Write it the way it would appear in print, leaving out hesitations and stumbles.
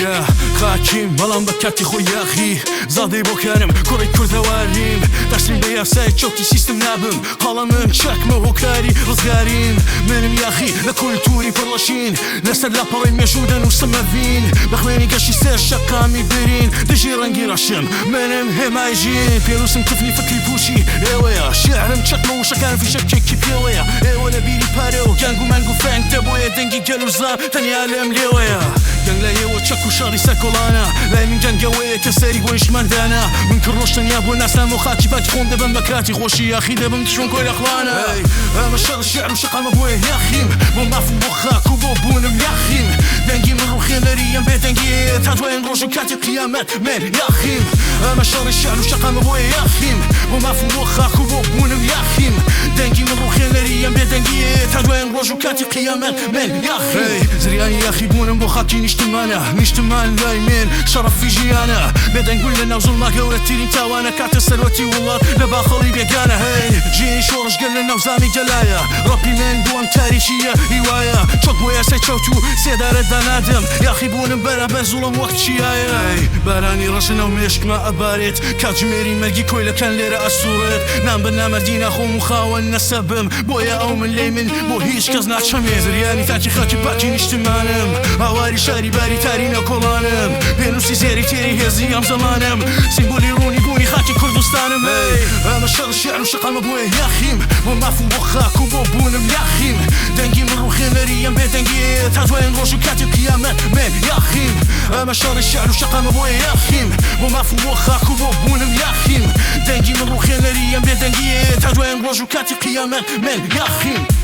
یا خاکیم بەڵام بە کاتی خۆی یاخی زادەی بۆکانم کوڕی کوردەواریم تەسلیم بە یاسای چەوتی سیستم نابم قەڵەمم چەکمە هۆکاری ڕزگاریم منم یاخی لە کولتوری پڕلەشین لەسەر لاپەڕەی مێژوو دەنووسم ئەڤین بە خوێنی گەشی سەر شەقامی برین دژی ڕەنگی ڕەشم منم هێمای ژین پێنووسم کفنی فکری پووچی ئێوەیە شیعرم چەکمە وشەکان فیشەکێکی پێوەیە ئێوە لە بیری پارە و گەنگ و مەنگ و فەنگ دەبۆیە دەنگی گەل و زام تەنیا لەم لێوەیە گەنگ لای ئێوە چەک و شەڕی سەر کۆڵانە لای من گەنگەوەیە کە سەری بۆ نیشتمان دانا من کڕۆش تەنیا بۆ ناسنامە و خاکی پاکی خۆم دەبم بە کاتی خۆشی یاخی دەبم چۆن کۆیلە خڵانە ئەمە شەڕ شیعر و شەقامە بۆیە یاخیم بۆ ماف و بۆ خاک و بۆ بوونم یاخیم دەنگی من ڕووخێنەری ئەم بێدەنگیەیە تا دوایین ڕۆژ و کاتی قیامەت من یاخیم ئەمە شەڕی شیعر و شەقامە بۆیە یاخیم بۆ ماف و بۆ خاک و بۆ بوونم یاخیم دەنگی من ڕووخێنەری ئەم بێدەنگیەیە تا دوایین ڕۆژ و کاتی قیامەت من یاخیم زریانی یاخی بوونم بۆ خاکی نیشتمانە نیشتمان لای من شەڕەفی ژیانە بێدەنگ بوون لەناو زوڵما گەورەترین تاوانە کاتە سەروەتی وڵات لە باخەڵی بێگانە هەی ژینی شۆڕشگەر لە ناو زامی گەلایە ڕەپی من بۆ ئەم تاریکییە هیوایە چۆک بۆ یاسای چەوت و سێدارە دانادەم یاخی بوونم بەرامبەر زوڵم وەک چیایە بارانی ڕەش لەناو مێشکما ئەبارێت کاتژمێری مەرگی کۆیلەکان لێرە ئەسوڕێت نان بە نامەردی ناخۆم و خاوەن نەسەبم بۆیە ئەو من لەی من بۆ هیچ کەس ناچەمێ زریانی تاکی خاکی پاکی نیشتمانم هاواری شاری باری تاری ناو کۆڵانم پێنووسی زێری تێری هێزی ئەم زەمانم سیمبولی ڕوونی بوونی خاکی کوردستانم ئەمە شەڕ شیعر و شەقامە بۆیە یاخیم بۆ ماف و بۆ خاک و بۆ بوونم یاخیم دەنگی من ڕووخێنەری ئەم بێدەنگیەیە تا دوایین ڕۆژ و کاتی قیامەت من یاخیم ئەمە شەڕی شیعر و شەقامە بۆیە یاخیم بۆ ماف و بۆ خاک و بۆ بوونم یاخیم دەنگی من ڕووخێنەری ئەم بێدەنگیەیە تا دوایین ڕۆژ و کاتی قیامەت من یاخیم.